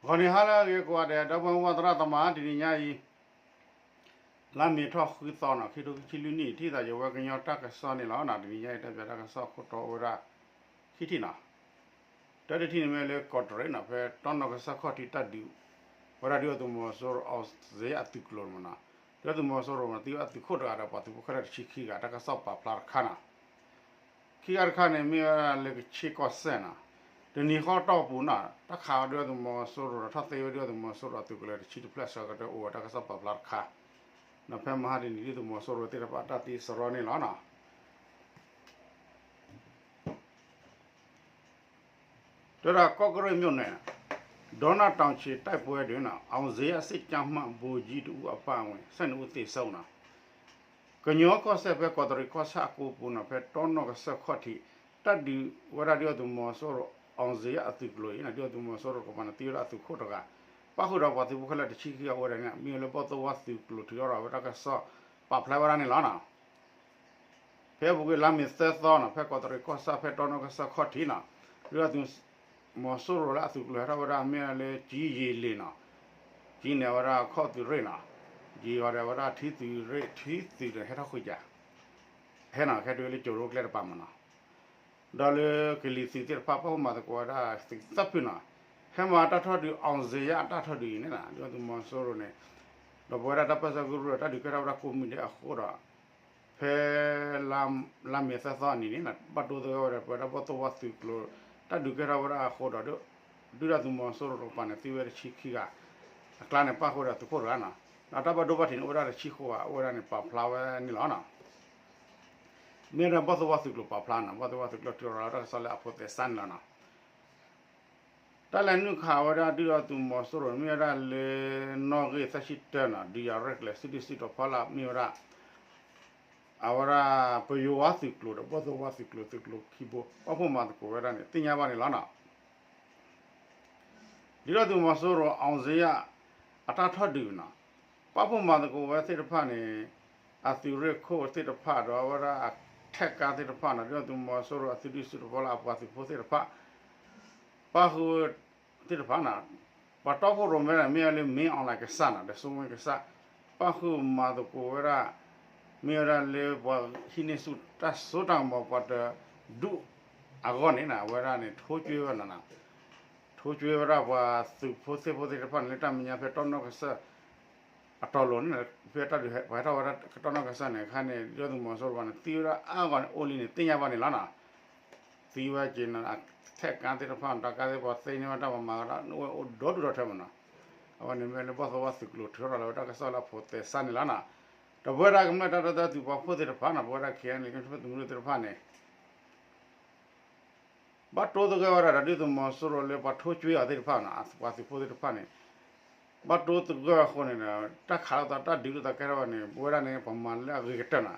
ဂီၤနံၤဟါလၢအဂ့ၤကိးဂၤဒဲး ဒီပုၢ်ဝဲၢ်သရၣ်သမါ တနံၤညါအံၤ လါမ့ၤထီၣ်ဃုသီနီၤ ခံထိခံဆံလွံၢ်နံၣ် ထံၣ်သးယဝဲကညီတၢ်ကစီၣ်န့ၣ်လီၤ. တနံၤညါအံၤ တၢ်ပၠးတၢ်ကစီၣ်ခိၣ်တီအိၣ်ဝဲဒၣ် ခံထံၣ်နီၤ. တၢတထံၣ်န့ၣ်မ့ၢ်လၢကီးတရံးနီၤ ဖဲတီနီၢ်ကစၢ်ခီၣ်ထံးတၢ်ဒုး ဝဲဒၣ်ဒုၣ်ဒါသုးမီၤစိရိၤ အောင်ဇေယျ အသုးကျိၤမနီၤ. ဒုၣ်ဒါသုးမီၤစိရိၤမနီၤ သံဝဲဒၣ်သုးခိၣ်တဂၤဒီးပှၤသုးဖိခဲလၢာ်တဆံခံဂၤ တၢ်ကစီၣ်ပာ်ဖျါတခါနီၤ. ခံဂၤတခါန့ၣ် မ့ၢ်ဝဲဒၣ်လၢကခ့ၣ်ကီၢ်စဲၣ်နီၤ. တနံၤဃီတီၢ်ပူၤနီၤ တၢ်ခးဝဲဒုၣ်ဒါသုးမီၤစိရိၤဒီးထီၣ်သ့ဝဲဒုၣ်ဒါသုးမီၤစိရိၤအသုးကျိၤလၢတဆံတဖျၢၣ်ဆၢကတီၢ်အိၣ်ဝဲတၢ်ကစီၣ်ပာ်ဖျါတခါနီၤ. ဖဲမဟါတနံၤ ဒုၣ်ဒါသုးမီၤစိရိၤသ့ၣ်တဖၣ်တၢ်သံစရီန့ၣ်လီၤနီၤ. တဲဒၣ်ကီၢ်ကရ့ၣ်မြို့နယ် ဒေါနတောင်ခြေတိုက်ပွဲတွင် အောင်ဇေယျစစ်ကြောင်းမှ ဗိုလ်ကြီးတစ်ဦးအပါအဝင် ဆယ့်နှစ်ဦးသေဆုံးနီၤ. ကညီကီၢ်စဲၣ်ဖဲကီးတရံးကီၢ်ဆၣ်အကိပူၤနီၤ ဖဲတီနီၢ်ကစၢၢ်ခီၣ်ထံး တၢ်ဒုးဝဲဒၣ်ဒုၣ်ဒါသုးမီၤစိရိၤ အောင်ဇေယျ အသုးကျိၤအံၤနီၤ ဒုၣ်ဒါသုးမီၤစိရိၤကပၤန့ၣ် သံဝဲဒၣ်အသုးခိၣ်တဂၤ ပၣ်ဃုာ်ဒီးပှၤသုးဖိခဲလၢာ်တဆံခံဂၤအိၣ်ဝဲဒၣ်န့ၣ် မ့ၢ်ဝဲလၢဘီၣ်သိၣ်ဝါသုးကျိၤထုးထီၣ်ဒီးဝဲတၢ်ကစီၣ်ပာ်ဖျါဝဲဒၣ်န့ၣ်လီၤနီၤ. ဖဲအပူၤကွံာ်လါမ့ၤသၢသီနီၤ ဖဲကီးတရံးကီၢ်ဆၣ်ဖဲတီနီၢ်ကစၢၢ်ခီၣ်ထံးနီၤ ဒုၣ်ဒါသုးမီၤစိရိၤလၢအသုးကျိၤဟဲထီၣ်ဝဲဒၣ်မ့ၢ်ဝဲလၢ ကၠံယ့ၤလ့ၤနီၤ, ကၠံန့ၣ်ဝဲဒၣ်ခီၣ်သုးရ့ၣ်နီၤ, ယ့ၤဝဲဒၣ်ဝဲဒၣ်ထံသုးရ့ၣ် ထံသုးဒီးဟဲထီၣ်ဃုာ်ကၠး ဟဲနီၤ ဟဲတုၤလၢကၠိရိကျဲတပၤမနီၤ. ဒီးလၢကလံၤသုးသ့ၣ်တဖၣ် ပၣ်ဃုာ်မၤသကိးဝဲဒၣ်သုးသၢဖုနီၤ, ဟဲမၤတၢ်ထီၣ်ဒုး အောင်ဇေယျ အတၢ်ထီၣ်ဒုးအံၤန့ၣ် ဒုၣ်ဒါသုးမီၤစိရိၤန့ၣ် ဒီးပဝဲဒၣ်တၢ်ပၢဆှၢကရူၢ်ဒီးတၢ်ဒုးကဲထီၣ်ဝဲဒၣ်ကိးမုၢ်ဒဲးအဃိဒီး ဖဲ လါမ့ၤသၢသီအနံၤန့ၣ် ဘၣ်တိသဂၢၢ်ဝဲဒီး ပဝဲဒၣ်ဘီၣ်သိၣ်ဝါသုးကျိၤ တၢ်ဒုးကဲထီၣ်ဝဲဒၣ်အဃိဒီး ဒုၣ်ဒါသုးမီၤစိရိၤတကပၤန့ၣ် သံဝဲတဆံခံဂၤ, အကျါန့ၣ် ပၣ်ဃုာ်ဒီးသုးခိၣ်တဂၤနီၤ, ဒီးတၢ်ဘၣ်ဒိဘၣ်ထံးန့ၣ် အိၣ်ဝဲဒၣ်တဆံဃိးဂၤ အိၣ်ဝဲဒၣ်န့ၣ် ပာ်ဖျါဝဲန့ၣ်လီၤနီၤ. မ့ၢ်ဝဲဒၣ်ဘီၣ်သိၣ်ဝါသုးကျိၤပာ်ဖျါနီၤ, ဘီၣ်သိၣ်ဝါသုးကျိၤထုးထီၣ်လီၤတၢ်ကစီၣ်လၢအဖိးသဲစးန့ၣ်လီၤနီၤ. တၢ်လဲၤနုာ်ခးဝဲဒၣ်ဒုၣ်ဒါသုးမီၤစိရိၤန့ၣ် မ့ၢ်ဝဲဒၣ်လၢ နီၣ်ဂံၢ်သၢဆံတၢနီၤ, ဒုးယၤရဲၣ်ကျဲၤ စုဒုၣ်စုတီၤဖီလာ် မ့ၢ်ဝဲဒၣ် အဝဲဒၣ် ပယိၤဝါသုးကျိၤဒီး ဘီၣ်သိၣ်ဝါသုးကျိၤ သုးကျိၤခံဘိ ပၣ်ဃုာ်မၤသကိးဝဲဒၣ်န့ၣ် သ့ၣ်ညါဘၣ်န့ၣ်လီၤနီၤ. ဒုၣ်ဒါသုးမီၤစိရိၤ အောင်ဇေယျ အတၢ်ထီၣ်ဒုးနီၤ, ပၣ်ဃုာ်မၤသကိးဝဲသ့ၣ်တဖၣ်န့ၣ် အသုးရ့ၣ်ခိၣ်သ့ၣ်တဖၣ်ဒီး အဝဲဒၣ်အထဲၣ်ကါသ့ၣ်တဖၣ်နီၤ, ဒုၣ်ဒါသုးမီၤစိရိၤအစုဒုၣ်စုတီၤဖီလာ်အပှၤသုးဖိသ့ၣ်တဖၣ် ပၣ်ဃုာ်သ့ၣ်တဖၣ်နီၤ, ပှၤတီခိၣ်ရိၣ်မဲန့ၣ် မ့ၢ်ဝဲလၢ မင်းအောင်လှိုင် ကစၢ်နီၤ ဒီး စိုးဝင်း ကစၢ်, ပၣ်ဃုာ်မၤသကိးဝဲဒၣ် မ့ၢ်ဝဲဒၣ်လၢပှၤဟံးန့ၢ်ဆူၣ်တၢ်စိတၢ်ကမီၤ ပှၤတဒူၣ်အဂီၢ်န့ၣ်နီၤ, အဝဲဒၣ်န့ၣ် ထိကွဲဝဲနီၤ, ထိကွဲဝဲဒၣ်ပှၤသုးဖိသ့ၣ်ဖိသ့ၣ်တဖၣ်န့ၣ် လၢတၢ်မဲာ်ညါဖဲတီနီၢ်ကစၢၢ် အတီၤလိၤန့ၣ် ဖဲတၢ်ဒုးပှၤဟဲထီၣ်ဝဲဒၣ်တီနီၢ်ကစၢၢ်န့ၣ်အခါန့ၣ် ဒုၣ်ဒါသုးမီၤစိရိၤတကပၤန့ၣ် သံဝဲဒၣ်အါဂၤန့ၣ် အိၣ်လံန့ၣ် သ့ၣ်ညါဘၣ်န့ၣ်လီၤနီၤ. သံဝဲက့ၤနီၤ, အထဲၣ်ကါသ့ၣ်တဖၣ် တၢ်ကါသ့ၣ်တဖၣ်သ့ၣ်ညါဝဲဒၣ် ပှၤမၤဝဲဒၣ် အိၣ်ဒီဒူၣ်ဒီထၢမးနီၤ. အဝဲန့ၣ်မ့ၢ်လၢဘီၣ်သိၣ်ဝါသုးကျိၤထုးထီၣ်လီၤဝဲတၢ်ကစီၣ်လၢအဖိးသဲစးန့ၣ်လီၤနီၤ. ဒီးပဝဲဒၣ်ကမျၢၢ်တၢ်ဒီသဒၢသုးပာ်ဖှိၣ်သ့ၣ်တဖၣ်နီၤ, ပဝဲဒၣ် ခ့ၣ်အဲၣ်အဲၣ်ယူၣ် ကမျၢၢ်သုးမုၢ်ဒိၣ်သ့ၣ်တဖၣ်န့ၣ် ဘၣ်တိသဂၢၢ်ဝဲဒၣ်ဒီးဒုၣ်ဒါသုးမီၤစိရိၤလၢပှၤထိကွဲအီၤသ့ၣ်တဖၣ်နီၤ, ပှၤသုးဖိသ့ၣ်တဖၣ်န့ၣ် ဘၣ်တိသဂၢၢ်အဃိန့ၣ်ဒီး တၢ်ခးလိာ်သးတၢ်ဒုးလိာ်သးကဲထီၣ်ဝဲန့ၣ် ပဝဲဒၣ်န့ၣ် ပမၤလၢအဂ့ၤကတၢၢ်နီၤ,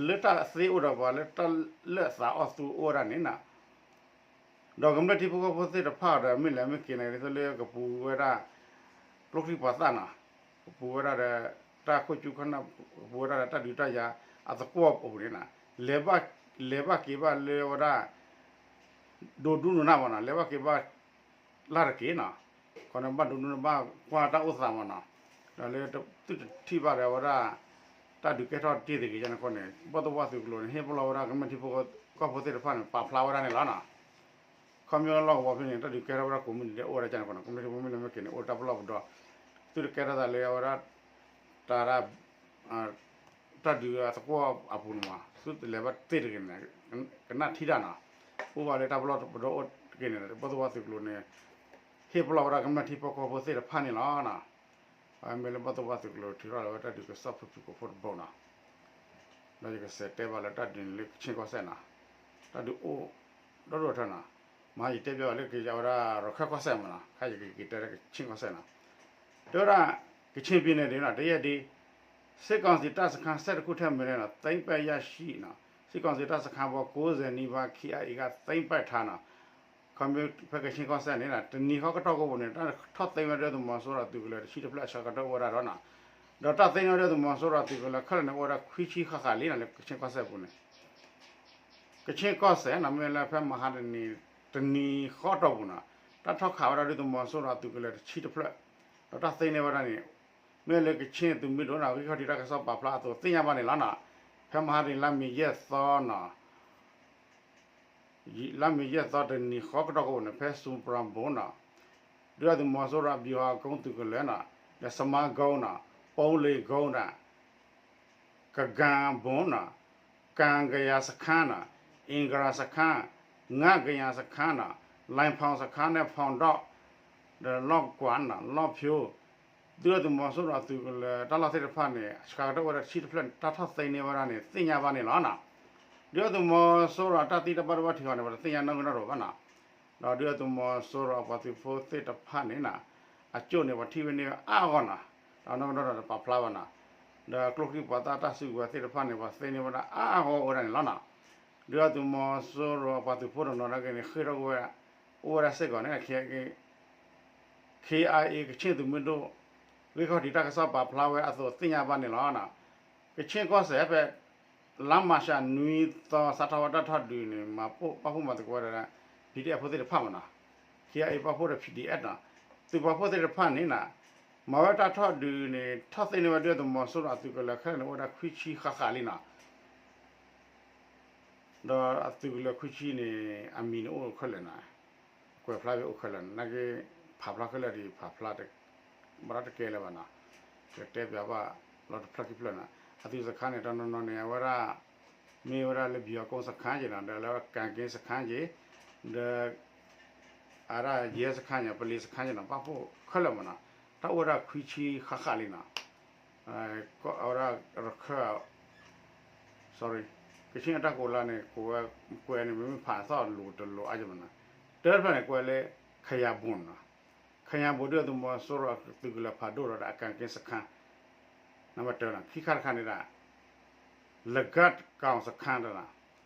လၢတၢ်သ့အိၣ်ဒီးပှၤလၢတၢ်လၢအသးအီၣ်သူအိၣ်ဝဲဒၣ်န့ၣ်နီၤ. ဒီးကမျၢၢ်ထံဖိကီၢ်ဖိသ့ၣ်တဖၣ်ဒီး မ့ၢ်လဲၤမ့ၢ်က့ၤန့ၣ် ဒ်သိးလၢကပူၤဝဲဒၣ် ကျိချံမျိာ်သၣ်နီၤ, ကပူၤဝဲဒၣ်ဒီး တၢ်ခိၣ်ကၠူခီၣ်နၢ် ကပူၤဝဲဒၣ်ဒီးတၢ်ဒုးတၢ်ယၤအသကွီၢ်အပူၤန့ၣ်နီၤ, လဲၤဘၣ် လဲၤဘၣ်က့ၤဘၣ်လၢဝဲဒၣ် ဒိးဒူနုာ်နၢ်မးနီၤ, လဲၤဘၣ်က့ၤဘၣ် လၢ်တက့ၢ်နီၤ, ခီန့ၣ်ဘၣ်ဒိးဒူန့ၣ်ဘၣ်ကွၢ်တၢ်အိၣ်သးမးနီၤ, ဒီးလၢသုတထံၣ်ဘၣ်ဒီးဝဲဒၣ် တၢ်ဒုးကဲထီၣ်တ့ၢ်တဂ့ၤန့ၣ်အဃိန့ၣ် ဘီၣ်သိၣ်ဝါသုးကျိၤန့ၣ် ဟ့ၣ်ပလီၢ်ဝဲဒၣ်ကမျၢၢ်ထံဖိကီၢ်ဖိသ့ၣ်တဖၣ်န့ၣ် ပာ်ဖျါဝဲဒၣ်န့ၣ်လီၤနီၤ. ခီဖျိလၢလီၢ်ကဝီၤဖဲန့ၣ် တၢ်ဒုးကဲထီၣ်ဝဲဒၣ်ကိးမုၢ်နံၤဒဲးအိၣ်ဝဲဒၣ်န့ၣ်အဃိန့ၣ် ကမျၢၢ်ထံဖိမ့ၢ်လၢမ့ၢ်က့ၤန့ၣ် အိၣ်တၢ်ပလီၢ်ပဒီ သုတကဲထီၣ်သးလၢအဝဲဒၣ် တၢ်ဒုး တၢ်ဒုးအသကွီၢ်အပူၤန့ၣ်မး သုတလဲၤဘၣ်သ့ၣ်တဂ့ၤန့ၣ် ကနၣ်ထံတၢ်နီၤ, အိၣ်ဘၣ်လၢတၢ်ပလီၢ်ပဒီအိၣ်တက့ၢ်န့ၣ် ဘီၣ်သိၣ်ဝါသုးကျိၤန့ၣ် ဟ့ၣ်ပလီၢ်ဝဲဒၣ်ကမျၢၢ်ထံဖိကီၢ်ဖိသ့ၣ်တဖၣ်န့ၣ်လီၤနီၤ. အဝဲမ့ၢ်လၢဘီၣ်သိၣ်ဝါသုးကျိၤထုးထီၣ်လီၤဝဲတၢ်ဒုးကစီၣ် ဖုၣ်ဖုၣ်ကိာ်ဖိတဘိနီၤ, ဒီးယကစးတဲဘၣ်လၢတၢ်ဒုးန့ၣ်လၢကခ့ၣ်ကီၢ်စဲၣ်နီၤ, တၢ်ဒုးအိၣ်ဒီဒူၣ်ထၢနီၤ, မဟါယတဲဘၣ်လၢကယၤဝဲဒၣ်ရခၢၣ်ကီၢ်စဲၣ်မးနီၤ, ခါယကက့ၤတဲလၢကခ့ၣ်ကီၢ်စဲၣ်နီၤ, တဲဝဲဒၣ် ကခ့ၣ်ပံၤန့ၣ်ဒ်နီၤ တယဲၢ်ဒ့ စစ်ကောင်စီတပ်စခန်း ဆယ့်တစ်ခုထက်မနည်းနီၤ သိမ်းပိုက်ရရှိနီၤ, စစ်ကောင်စီတပ်စခန်းပေါင်း ကိုးဆယ်နီးပါး ခ့ၣ်အဲၣ်အံၤက သိမ်းပိုက်ထားနီၤ, ခီဖျိဖဲကခ့ၣ်ကီၢ်စဲၣ်န့ၣ် တနံၤဃီကတီၢ်ကိးပူၤန့ၣ် တၢ်ထီၣ်သိမ်းဝဲဒၣ်သုးမီၤစိရိၤသုးကလၢၤတဆံတဖျၢၣ်အဆၢကတီၢ်အိၣ်ဝဲဒၣ်ဒီးနီၤ, ဒီးတၢ်သိမ်းဝဲဒၣ်သုးမီၤစိရိၤသုးကလၢၤခဲလၢာ်န့ၣ် အိၣ်ဝဲဒၣ်ခွံဆံဃၣ်ဃၣ်လံနီၤ လၢကခ့ၣ်ကီၢ်စဲၣ်ပူၤန့ၣ်, ကခ့ၣ်ကီၢ်စဲၣ်နီၤ မ့ၢ်လၢဖဲမဟါတနံၤ တနံၤဃီတီၢ်ပူၤနီၤ, တၢ်ထီၣ်ခးဝဲဒၣ်ဒုၣ်ဒါသုးမီၤစိရိၤအသုးကလၢၤတဆံတဖျၢၣ်, ဒီးတၢ်သ့န့ၢ်ဝဲဒၣ်န့ၣ် မ့ၢ်လၢကချ့ၣ်သုးမုၢ်ဒိၣ်နီၤ ဂံၢ်ခီၣ်ထံးတၢ်ကစီၣ်ပာ်ဖျါအသိးသ့ၣ်ညါဘၣ်န့ၣ်လီၤနီၤ. ဖဲမဟါတနံၤလါမ့ၤယဲၢ်သီနီၤ လါမ့ၤယဲၢ်သီတနံၤဃီကတီၢ်ကအိၣ်န့ၣ် ဖဲစူၤပရၤဘိနီၤ ဒုၣ်ဒါသုးမီၤစိရိၤအဘံဟီအကိသုးကလၢၤနီၤ ဒီးစမါကိနီၤ ပိလ့ၤကိနီၤ ကကၤဘိနီၤ ကကၤစခါနီၤ အ့ကရၤစခါ ငါကကၤစခါနီၤ လၢဖီစခါန့ၣ်ဖီဒီး ဒီးလီၢ်ကွၢ်နီၤ လီၢ်ဖၠိ ဒုၣ်ဒါသုးမီၤစိရိၤအသုးကလၢၤတၢ်လီၢ်သ့ၣ်တဖၣ်န့ၣ် ဆှးကတၢၢ်ဝဲဒၣ်တဆံတဖျၢၣ်န့ၣ် တၢ်ထီၣ်သ့န့ၢ်ဝဲဒၣ်န့ၣ် သ့ၣ်ညါဘၣ်န့ၣ်လီၤနီၤ. ဒုၣ်ဒါသုးမီၤစိရိၤအတၢ်သံတၢ်ဘၣ်ဒိဘၣ်ထံးအီၤန့ၣ် ပှၤတသ့ၣ်ညါနီၢ်ကနီၣ်တအိၣ်ဘၣ်နီၤ. ဒီးဒုၣ်ဒါသုးမီၤစိရိၤအပှၤသုးဖိသ့ၣ်တဖၣ်န့ၣ်နီၤ အကၠိၣ်န့ၣ် ပှၤထံၣ်ဝဲန့ၢ်အါဂီၢ်နီၤ ဒီးနီၢ်ကနီၣ်တပာ်ဖျါဘၣ်နီၤ. ဒီးကျိချံပှၤသၣ်တၢ်စုကဝဲၤသ့ၣ်တဖၣ်န့ၣ် ပှၤသ့န့ၢ်ဝဲဒၣ်အါဂီၢ်အိၣ်ဝဲဒၣ်န့ၣ်လီၤနီၤ. ဒုၣ်ဒါသုးမီၤစိရိၤအပှၤသုးဖိတနီၤနီၤက့န့ၣ် ဃ့ၢ်ထီၣ်က့ၤဝဲ အိၣ်ဝဲဒၣ်စ့ၢ်ကီးန့ၣ် ခ့ ခ့အါအ့ ကချ့ၣ်သုးမုၢ်ဒိၣ် ဂံၢ်ခီၣ်ထံးတၢ်ကစီၣ်ပာ်ဖျါဝဲအသိးသ့ၣ်ညါဘၣ်န့ၣ်လီၤ. ကချ့ၣ်ကီၢ်စဲၣ်ဖဲ လါမၤရှးနွံသီ စးထီၣ်ဝဲတၢ်ထီၣ်ဒုးန့ၣ် မၤပိၢ်ပာ်ဖှိၣ်မၤသကိးဝဲဒၣ် ပီၣ်ထံၣ်အဲၣ်ဖိသ့ၣ်တဖၣ်မနီၤ, ခ့အါအ့ပာ်ဖှိၣ်ဒီး ပီၣ်ထံၣ်အဲၣ်နီၤ, သုးပာ်ဖှိၣ်သ့ၣ်တဖၣ်န့ၣ်နီၤ မၤဝဲတၢ်ထီၣ်ဒုးန့ၣ် ထီၣ်သ့န့ၢ်ဝဲဒုၣ်ဒါသုးမီၤစိရိၤအသုးကလၢၤခဲလၢာ်န့ၣ် အိၣ်ဝဲဒၣ်ခွံဆံဃၣ်ဃၣ်လံနီၤ. ဒီးအသုးကလၢၤခွံဆံန့ၣ် အမံၤန့ၣ်အိၣ်ခဲလၢာ်နီၤ, ကွဲးဖျါဖဲအိၣ်ခဲလၢာ်နီၤ, နာ်က့ ဖးဖျါခဲလၢာ်ဒ် ဖးဖျါ ဘၣ်ဒီးတကဲလၢၤဘၣ်နီၤ, ကတဲပၠးဘၣ်လီၤတဖျၢၣ်ခံဖျၢၣ်နီၤ, အသုးစခါန့ၣ် တနီၤနီၤန့ၣ် အဝဲဒၣ် မ့ၢ်ဝဲဒၣ်လၢဘံၣ်ဟီၣ်ကိစခါက့ၤနီၤ, ဒီးလၢကၣ်က့ၤစခါက့ၤ, ဒီး အဝဲဒၣ်ယဲစခါက့ၤ ပလံၤစခါက့ၤနီၤ, ပာ်ဖှိၣ်ခဲလၢာ်မနီၤ, တၢ်အိၣ်ဝဲဒၣ်ခွံဆံဃၣ်ဃၣ်လံနီၤ. အဝဲဒၣ်ရခၢၣ် sorry, ကဆ့ၣ်အတၢ်ကိးလါန့ၣ် ကိးဝဲ ကွဲးန့ၣ် မ့မ့ၢ်ဖးသီၣ်လိၤတလိၤအါယမနီၤ, တၢတဖျၢၣ်န့ၣ် ကွဲးလၢ ခယၤဘိၣ်နီၤ, ခယၤဘိၣ်ဒုၣ်ဒါသုးမီၤစိရိၤအသုးကလၢၤဖးဒိၣ်ဒီးအကၣ်က့ၤစခါ, နံပါတ်တၢနီၤ, ခံခါတခါန့ၣ်ဒၣ် လကၣ်ကီၣ်စခါတနီၤ,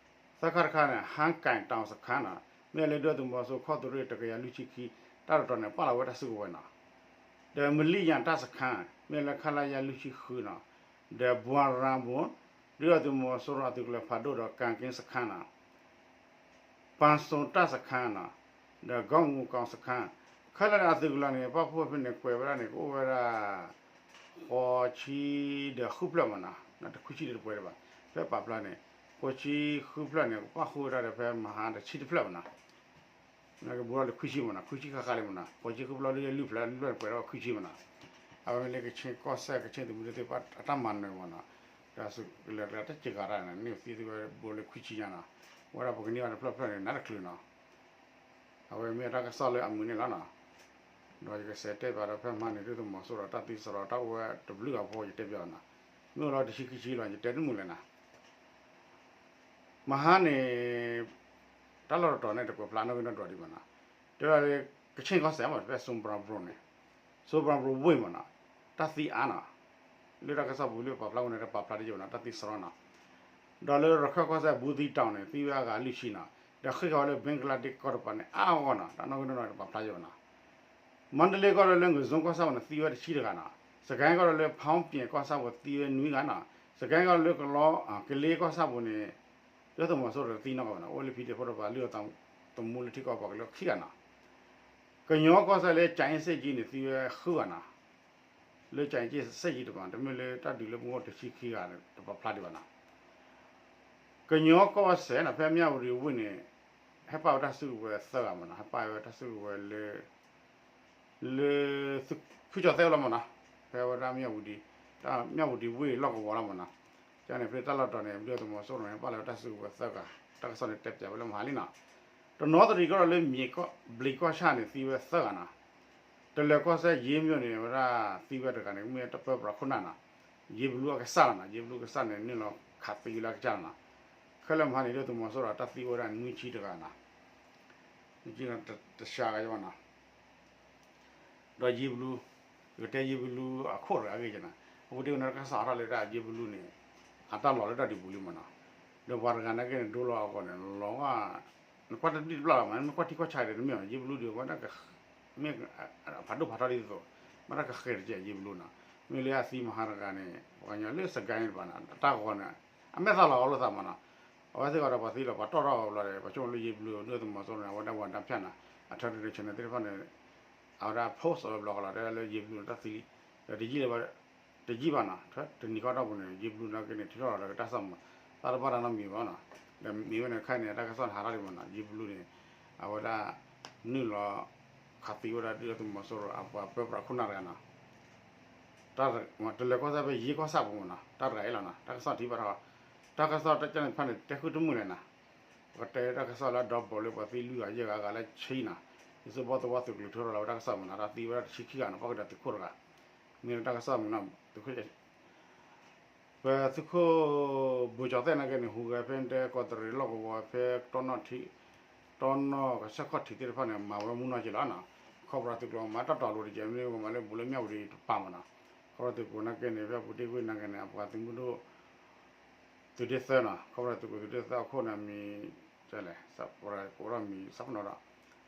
သၢခါတခါန့ၣ် ဟါကၣ်တီၣ်စခါနီၤ, မ့ၢ်လၢဒုၣ်ဒါသုးမီၤစိရိၤခီၣ်သုးရ့ၣ်တကယၤလွံၢ်ဆံခံ တၢ်တတီၤန့ၣ် ပာ်လီၤဝဲတၢ်စုကဝဲၤနီၤ, ဒီးမလံယၣ်တၢ်စခါ မ့ၢ်လၢခလရလွံၢ်ဆံဃုနီၤ, ဒီးဘှါရၤဘိၣ် ဒုၣ်ဒါသုးမီၤစိရိၤအသုးကလၢၤဖးဒိၣ်ဒီးကၣ်က့ၤစခါနီၤ ပၣ်စိၤတၢ်စခါနီၤ, ဒီးဂီၢ်မူကီၢ်စခါ, ခဲလၢာ်န့ၣ်အသုးကလၢၤန့ၣ် ပာ်ဖှိၣ်ဖဲန့ၣ်ကွဲးဝဲဒၣ်န့ၣ် ကအိၣ်ဝဲဒၣ် ဃိးဆံဒီးဃုဖျၢၣ်မနီၤ, တခွံဆံဒီးတပှဲၤဒံးဘၣ်, ဖဲပာ်ဖျါန့ၣ် ဃိးဆံဃုဖျၢၣ်န့ၣ် ပာ်ဃုာ်ဝဲဒၣ်ဒီးဖဲမဟါတဆံတဖျၢၣ်မနီၤ, နကဘူးထီၣ်လၢခွံဆံမနီၤ, ခွံဆံဃၣ်ဃၣ်လံမနီၤ, ဃိးဆံဃုဖျၢၣ်လၢလွံၢ်ဖျၢၣ် လွံၢ်ဖျၢၣ်န့ၣ်ပှဲၤဒီးခွံဆံမနီၤ, အဝဲမ့ၢ်လၢကဆ့ၣ်ကီၢ်စဲၣ်ကဆ့ၣ်သုးမုၢ်ဒိၣ်သ့ၣ်တဖၣ်အတၢ်မၤနၢၤမနီၤ, ဒီးသုးကလၢၤတၢ်စ့ၢ်ကီးတၢ်န့ၣ် န့ၢ်သံသုဝဲဘူးလၢခွံဆံညါနီၤ, ဝဲဒၣ်ပကန့ၢ်အီၤတဖျၢၣ်ဖျၢၣ်န့ၣ် နးတချုးနီၤ အဝဲမ့ၢ်တၢ်ကစီၣ်လၢအမုာ်န့ၣ်လီၤနီၤ, ဒီးယကစးတဲပၠးဒီးဖဲမဟါန့ၣ် ဒုၣ်ဒါသုးမီၤစိရိၤတၢ်သံစရီတၢ်အိၣ်ဝဲတဘျုးဂၤဖိ ယတဲပၠးအီၤနီၤ, မ့ၢ်အိၣ်လီၤတဆံခံဆံလီၤ ယတဲတမုာ်လဲၣ်နီၤ, မဟါန့ၣ် တၢ်လီၢ်တတီၤန့ၣ် တကွဲးဖျါနီၣ်ဂံၢ်နီၣ်ဒွးဒံးဘၣ်နီၤ, တဲဝဲဒၣ်လၢ ကဆ့ၣ်ကီၢ်စဲၣ်မ့ၢ်ဖဲ စူၤပရၤဘြိၤန့ၣ်, စူၤပရၤဘြိၤဝ့ၢ်မနီၤ, တၢ်သံအါနီၤ, လၢတၢ်ကစီၣ်ပူၤလၢပာ်ဖျါဝဲန့ၣ် တပာ်ဖျါတယိာ်နီၤ တၢ်သံစရီနီၤ, ဒီးလၢရခၢၣ်ကီၢ်စဲၣ် ဘူးသံတီၤန့ၣ် သံဝဲအဂၤလွံၢ်ဆံနီၤ, ဒီးဃ့ၢ်ဃီၤဝဲလၢ ဘ့ကလါဒ့ၣ်ကီၢ်တပၤန့ၣ် အါဂီၢ်နီၤ တၢ်နီၣ်ဂံၢ်နီၣ်ဒွးတပာ်ဖျါယိာ်နီၤ, မါတလ့ကီၢ်ဒီးလၢ ငိုင် zone ကီၢ်ဆၣ်ပူၤန့ၣ် သံဝဲတဆံတဂၤနီၤ, စကဲကီၢ်ဒီးလၢ ဖီပျဲၣ်ကီၢ်ဆၣ်ပူၤသံဝဲနွံဂၤနီၤ, စကဲကီၢ်လၢကလီ ကလ့ကီၢ်ဆၣ်ပူၤန့ၣ် ဒုၣ်ဒါသုးမီၤစိရိၤသံနီၣ်ကီးဘၣ်နီၤ, အိၣ်လၢ ပီၣ်ဒ့ၣ်ဖိတပၤ လုၢ်အီၤသမူလၢထံကီၢ်ပှၤကလုာ်ခံဂၤနီၤ, ကညီကီၢ်စဲၣ်လၢ ကၠၤအ့စ့ၣ်ကၠံန့ၣ် သံဝဲဃုဂၤနီၤ, လၢကၠၤအ့စ့ၣ်ကၠံတပၤ တမ့ၢ်လၢတၢ်ဒုးလၢမူခိၣ်တဆံခံဂၤန့ၣ် တပာ်ဖျါဒံးဘၣ်နီၤ, ကညီကီၢ်စဲၣ်နီၤ ဖဲမၠၣ်ဝတံၤဝ့ၢ်န့ၣ် ဟဲပာ်ဝဲတၢ်စုကဝဲၤသၢဂၤမနီၤ, ဟဲပာ်ဝဲတၢ်စုကဝဲၤလၢ လၢ သုးခိၣ်ကၠီၣ်သဲးလီၤမနီၤ, ဖဲဝဲဒၣ်မၠၣ်ဝတံၤ မၠၣ်ဝတံၤဝ့ၢ်လီၢ်ကဝီၤလီၤမနီၤ, ကန့ၣ်ဖဲတၢ်လီၢ်တတီၤန့ၣ် ဒုၣ်ဒါသုးမီၤစိရိၤန့ၣ် ပာ်လီၤဝဲတၢ်စုကဝဲၤသၢဂၤ, တၢ်ကစီၣ်န့ၣ်တဲပၠးဝဲလၢမဟါလံနီၤ, တနီသရံၣ်ကီၢ်ဒီးလၢ ဘျံးကီၢ်ဆၣ်န့ၣ် သံဝဲသၢဂၤနီၤ, တလၢၤကီၢ်စဲၣ် ယ့မၠိၣ်န့ၣ် ဝဲဒၣ်သံဝဲတဂၤန့ၣ် မ့ၢ်တၢ်ပၢပြးခိၣ်နၢ်နီၤ, ယ့ဘလူအကစၢ်လီၤနီၤ, ယ့ဘလူကစၢ်န့ၣ် နုာ်လီၤခးသံဝဲလၢအကစၢ်လီၤနီၤ, ခဲလၢာ်မဟါန့ၣ် ဒုၣ်ဒါသုးမီၤစိရိၤတၢ်သံအိၣ်ဝဲဒၣ်နွံဆံတဂၤနီၤ, နွံဆံတၢ်ဆါဂၤယဘၣ်နီၤ ဒီးယ့ဘလူ, ယကတဲယ့ဘလူအခိၣ်တဂၤအဂ့ၢ်ကနီၤ, အဃိဒ်န့ၣ် တၢ်ကစီၣ်ဟးထီၣ်လၢတၢ်ယ့ဘလူန့ၣ် အတၢ်လီၢ်လၢတၢ်ဒုးပူၤလံမနီၤ, ဒီးပှၤတဂၤနာ်က့န့ၣ် ဒိလီၤအဂီၢ်န့ၣ် လီၤဂာ်, နကွၢ်တဘျုးတဘျီလီၤမး နမ့ၢ်ကွၢ်ထံကွၢ်ဆးဒီး နမ့ၢ်အီၤ ယ့ဘလူဒီး ဝဲဒၣ် မ့ၢ်ဖးဒိၣ်ဖးထီဒ်သိး ဘၣ်တၢ်ကဃဲၤတကဲးယ့ဘလူနီၤ, မ့ၢ်လၢအသံမဟါတဂၤန့ၣ် ပှၤကညီလၢစကဲန့ၣ်တပၤနီၤ အတၢ်ဂီၤန့ၣ် အမဲာ်သၣ်လီၤအီၤလိာ်သးမနီၤ, အဝဲသ့ၣ်ကီးဒီးပှၤသံလီၤ ပှၤတီၣ်ထီၣ်အီၤဘျီဒီး ပှၤဆိကမိၣ်လၢယ့ဘလူ ဒုၣ်ဒါသုးမီၤစိရိၤန့ၣ် အဝဲဒၣ်ဝဲတၢ်ဖၠၣ်နီၤ, အထၢတရံး channel သ့ၣ်တဖၣ်န့ၣ် အဝဲဒၣ် post အဝဲဘျီကလီၤ တဲလၢယံာ်ဘလူးန့ၣ် တၢ်သံလံ, ဒီးတယံာ်လၢၤဘၣ်, တယံာ်ဘၣ်နီၤ, တနံၤဃီတီၢ်ပူၤန့ၣ် ယံာ်ဘလူးနာ်က့န့ၣ် ထုးထီၣ်လီၤဒီးတၢ်ကစီၣ်မး, တၢ်တဘၣ်တၢ်နီတမံၤဘၣ်နီၤ, ဒီးမ့ၢ်ဝဲန့ၣ်ခဲအံၤန့ၣ် တၢ်ကစီၣ်န့ၣ်ဟးထီၣ်လံမးနီၤ, ယံာ်ဘလူးန့ၣ် အဝဲဒၣ် နုာ်လီၤ ခးသံဝဲဒၣ်ဒုၣ်ဒါသုးမီၤစိရိၤအပှၤပၢပြးခိၣ်နၢ်တဂၤနီၤ, တလဲၤကီၢ်ဆၣ်ဖဲယ့ကီၢ်ဆၣ်ပူၤမးနီၤ, တၢ်တဂၤအံၤလီၤနီၤ, တၢ်ကစီၣ်ထံၣ်ဘၣ်ထီၣ်, တၢ်ကစီၣ်တၢ်ကန့ၣ်တဖၣ်န့ၣ် တဲဃုာ်တမုာ်လဲၣ်နီၤ, ပကတဲတၢ်ကစီၣ်လၢဒီဘီလၢပှၤသံလွံၢ်ဂၤယဲၢ်ဂၤဂၤလၢဆံနီၤ, ယဆိဘီသဝီသုးကျိၤထုးထီၣ်လီၤဝဲတၢ်ကစီၣ်မးနီၤ, တၢ်သံဝဲဒၣ်တဆံခံဂၤနီၤ, ပှၤကဒီးသုးခိၣ်တဂၤ, မ့ၢ်လၢတၢ်ကစီၣ်မးနီၤ, သုးခိၣ် ပသုးခိၣ် ဘိကၠီၤသဲၣ်နာ်က့န့ၣ် ဟူးဂဲၤဖဲတဲကီးတရံးလီၢ်ကဝီၤဖဲတီနီၣ်ထံး, တီနီၣ်ကဆၢခီၣ်ထံးသ့ၣ်တဖၣ်န့ၣ် မၤဝဲမူနီၢ်က့လီၤနီၤ, ခီဖျိသုးကျိၤမၤတၢ်တီၤလိၤတကဲမ့ၢ် ကမၤလၢဘူးလၢမၠၣ်ဝတံၤတပၤမးနီၤ, ခီဖျိသုးကျိၤနာ်က့န့ၣ် ဖဲပူၤတ့ၢ်ကွံာ်နာ်က့န့ၣ် အပှၤသုးမုၢ်ဒိၣ် သုးဒ့သၢနီၤ, ခီဖျိသုးကျိၤသုးဒ့သၢအခိၣ်န့ၣ်မံၤ တဲလဲၣ် စးပရၤကအိၣ်ထီၣ်မံၤစးဖနီၤဒီး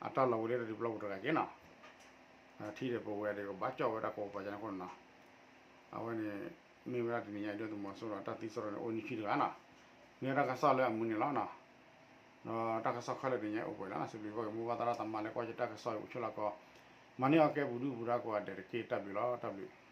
အတၢ်လီၤဝံၤလၢတၢ်ဒုးပျီပူၤတဂၤက့နီၤ, ထံၣ်ဒီးပဝဲဒၣ်ကဘၣ်ကၠီၣ်ဝဲဒၣ်ကိးပှၤကန့ၣ်အဃိန့ၣ်နီၤ, အဝဲန့ၣ် မ့ၢ်ဝဲဒၣ်တနံၤညါဒုၣ်ဒါသုးမီၤစိရိၤတၢ်သံစရီန့ၣ် အိၣ်နံၣ်ခံတဂၤနီၤ, မ့ၢ်ဝဲတၢ်ကစီၣ်လၢအမုာ်န့ၣ်လီၤနီၤ, ဒီးတၢ်ကစီၣ်ခဲလၢာ်တနံၤညါအိၣ်ပှဲၤလီၤနီၤ, စံးဘျုးက့ၤမိၢ်ပၢ်သရၣ်သမါလၢကွၢ်ယတၢ်ကစီၣ်အံၤအိၣ်ဆူၣ်လီၤကီး, မၤန့ၢ်အီၤကဲပူၤဒုၣ်ပူၤဒါကိးဂၤဒဲးတက့ၢ်, တၢ်ဘျုးလီၤ တၢ်ဘျုး.